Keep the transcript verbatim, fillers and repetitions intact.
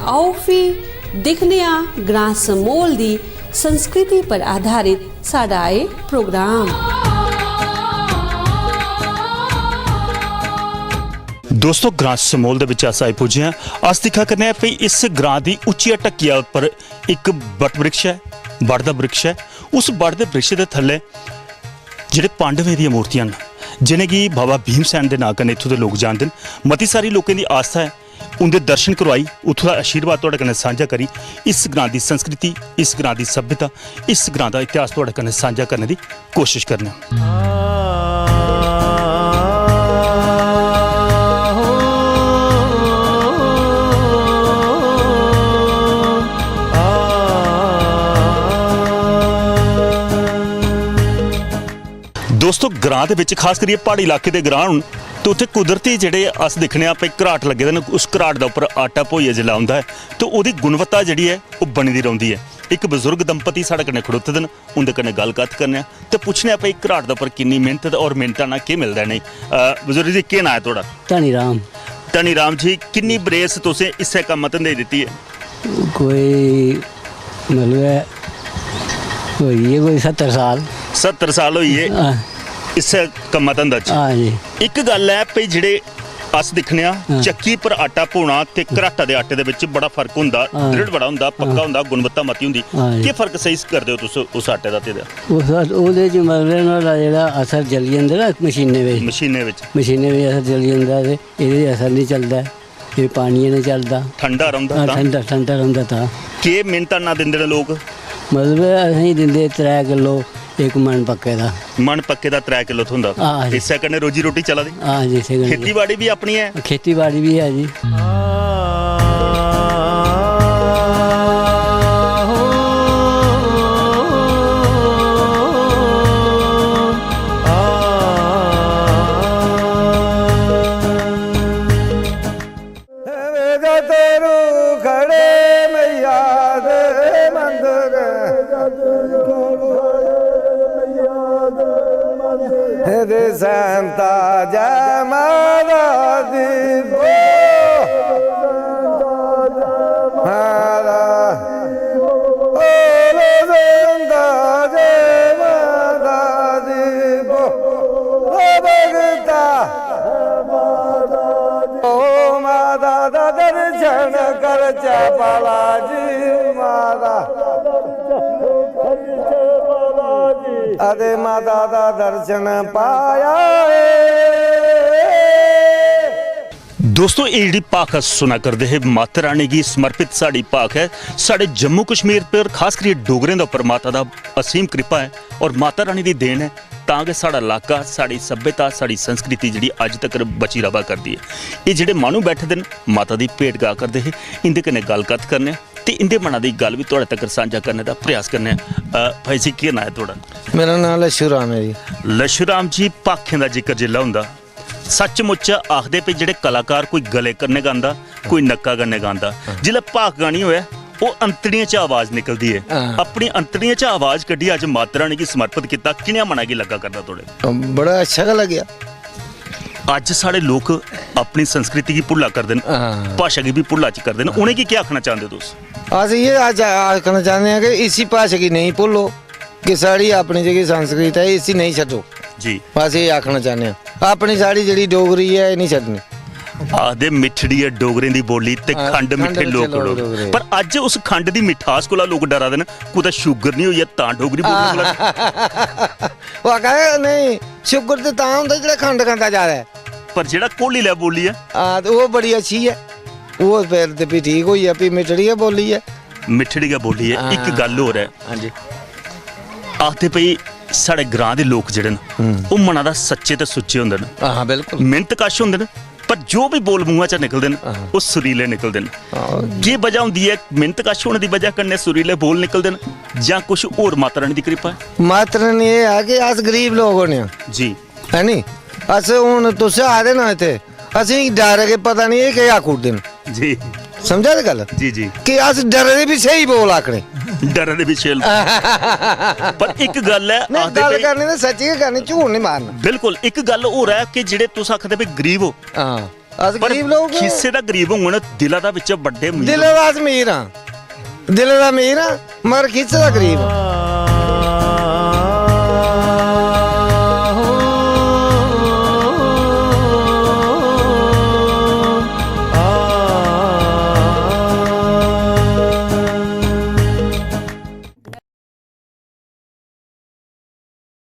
आओ फ्ही दिक्खने आं ग्रां समोल दी संस्कृति पर आधारित साढ़ा एह् प्रोग्राम। दोस्तो, ग्रां समोल दे बिच अस आई पुज्जे आं। अस दिक्खा करने आं भई इस ग्रां दी उच्चिया ढक्किया उप्पर इक बट वृक्ष ऐ, बड़ दा वृक्ष ऐ। उस बड़ दे वृक्ष दे थल्ले जेह्ड़े पांडवें दियां मूर्तियां न, जि'नेंगी बाबा भीमसेन दे नांऽ कन्नै इत्थूं दे लोक जानदे न, मती सारी लोकें दी आस्था ऐ। उं'दे दर्शन करोआई, उत्थूं दा आशीर्वाद थुआढ़े कन्नै सांझा करी, इस ग्रां दी संस्कृति, इस ग्रां दी सभ्यता, इस ग्रां दा इतिहास थुआढ़े कन्नै सांझा करने दी कोशश करने आं। दोस्तो, ग्रां दे बिच, खास करियै प्हाड़ी इलाके दे ग्रां होन, ते उत्थै कुदरती जेह्ड़े अस दिक्खने आं भई घराट लग्गे दे न, उस घराट दे उप्पर आटा भोइयै जिसलै औंदा ऐ, ते ओह्दी गुणवत्ता जेह्ड़ी ऐ, ओह् बनी दी रौंह्दी ऐ। इक बजुर्ग दंपति साढ़े कन्नै खड़ोते दे न, उं'दे कन्नै गल्ल कत्थ करने आं ते पुच्छने आं भई घराट दे उप्पर किन्नी मेह्नत ते होर मेह्नतां ना केह् मिलदा इ'नेंगी। अ, बजुर्ग जी, केह् नांऽ ऐ थुआढ़ा? धनी राम। धनी राम जी, किन्नी बरेस तुसें इस्सै कम्म धंधे गी दित्ती ऐ? कोई, मतलब ऐ, होई गे कोई सत्तर साल। सत्तर साल होई गे हां। इस्सै कम्मा धंधा च। हां जी। इक गल्ल ऐ भई, जेह्ड़े अस दिक्खने आं, हां। चक्की पर आटा भोना ते घराटा दे आटे दे बिच बड़ा फर्क होंदा, हां। दृढ़ बड़ा होंदा, पक्का हां। होंदा, गुणवत्ता मती होंदी। हां जी। केह् फर्क सेही करदे ओ तुस उस आटे दा ते एह्दा? उस, ओह्दे च, मतलब, नुहाड़ा जेह्ड़ा असर जली जंदा ना मशीनें बिच, मशीनें बिच। मशीनें बिच असर जली जंदा ते एह्दे च असर निं चलदा ऐ। एह् पानियै नै चलदा। ठंडा रौंह्दा हां, तां? ठंडा, ठंडा रौंह्दा तां। केह् मिन्नतां ना दिंदे न लोक? मतलब, असेंगी दिंदे त्रै किलो इक मन पक्के दा। मन पक्के दा त्रै किलो थ्होंदा? हां जी। इस्सै कन्नै रोजी रोटी चला दी? हां जी, इस्सै कन्नै। खेतीबाड़ी बी अपनी ऐ? खेतीबाड़ी बी ऐ जी। वे जतरू खड़े मैया दे मंदर। हे दे सैंता जय माता दी बो। माता। ओ लो सैंता जय माता दी बो। ओ भगता। ओ माता दा दर्शन करचै बाला जी, माता। अरे माता दा दर्शन पाया ए। दोस्तो, एह् जेह्ड़ी भाख अस सुना करदे हे, माता रानी गी समर्पित साढ़ी भाख ऐ। साढ़े जम्मू कश्मीर पर, खास करियै डोगरें दे उप्पर माता दा असीम कृपा ऐ और माता रानी दी देन ऐ, तां गै साढ़ा इलाका, साढ़ी सभ्यता, साढ़ी संस्कृति जेह्ड़ी अज्ज तक्कर बची र'वा करदी ऐ। एह् जेह्ड़े माह्नू बैठे दे न, माता दी भेंट गा करदे हे, इं'दे कन्नै गल्ल कत्थ करने आं ते इं'दे मना दी गल्ल बी थुआढ़े तक्कर सांझा करने दा प्रयास करने आं। अ, भाई जी, केह् नांऽ ऐ थुआढ़ा? मेरा नांऽ लच्छू राम ऐ जी। लच्छू राम जी, भाखें दा जिक्र जिसलै होंदा, सचमुच आखदे भई जेह्ड़े कलाकार कोई गले कन्नै गांदा, कोई नक्का कन्नै गांदा, जिसलै भाख गानी होऐ, ओह् अंतड़ियें च आवाज निकलदी ऐ। हां। अपनी अंतड़ियें च आवाज कड्ढियै अज्ज माता रानी गी समर्पित कीता, कि'नेहा मना गी लग्गा करदा थुआढ़े? बड़ा अच्छा गै लग्गेआ। अज्ज साढ़े लोक अपनी संस्कृति गी भुल्ला करदे न, हां। भाशा गी बी भुल्ला च करदे न, उ'नेंगी केह् आखना चांह्दे ओ तुस? अस इ'यै अज्ज आखना चांह्दे आं कि इसी भाशा गी नेईं भुल्लो। कि साढ़ी अपनी जेह्की संस्कृत ऐ, इसी नेईं छड्डो। जी। बस एह् आखना चाह्न्ने आं, अपनी साढ़ी जेह्ड़ी डोगरी ऐ, एह् निं छड्डनी। आखदे मिट्ठड़ी ऐ डोगरें दी बोली ते हां, खंड खंड मिट्ठे मिट्ठे लोक लोक डोगरे। डोगरे। पर अज्ज उस खंड दी मिठास कोला लोक डरा दे न, कुतै शुगर निं होई जा तां डोगरी बोलने कोला। ओह् आखा दे, "नेईं, शुगर ते तां होंदा जेह्ड़ा खंड खंदा जैदा ऐ।" पर जेह्ड़ा घोली लै बोली ऐ। हां, ते ओह् बड़ी अच्छी ऐ। ओह् फिर ते फ्ही ठीक होई गेआ, फ्ही मिट्ठड़ी गै बोली ऐ। मिट्ठड़ी गै बोली ऐ। इक हां। गल्ल होर ऐ। हां जी। आखदे भई साढ़े ग्रां दे लोक जेह्ड़े न, हम्म। ओह् मना दा सच्चे ते सुच्चे होंदे न। हां, बिल्कुल। मेह्नत कश होंदे न, पर जो बी बोल मुंहा चा निकलदे न, हां। ओह् सुरीले निकलदे न। हां। केह् बजह होंदी ऐ, मेह्नत कश होने दी बजह कन्नै सुरीले बोल निकलदे न जां कुछ होर माता रानी दी किरपा ऐ? माता रानी एह् ऐ कि अस गरीब लोक होने आं। जी। है नी? अस हून तुस आए दे ना इत्थै, असेंगी डर ऐ कि पता निं एह् केह् आखी ओड़दे न। जी। समझा दे गल्ल? जी, जी। कि अस डरे दे बी स्हेई बोल आखने। डरे दे बी शैल। पर इक गल्ल ऐ, नेईं, आखदे गल्ल भई करनी ते सच्ची गै करनी, झूठ निं मारना। बिल्कुल, इक गल्ल होर ऐ कि जेह्ड़े तुस आखदे भई गरीब ओ, हां। अस पर गरीब लोक आं। खीसे दा गरीब होंगन, दिला दा बिच बड्डे अमीर दिलै दा अस अमीर आं, दिलै दा अमीर आं, मगर खीसे दा गरीब आं।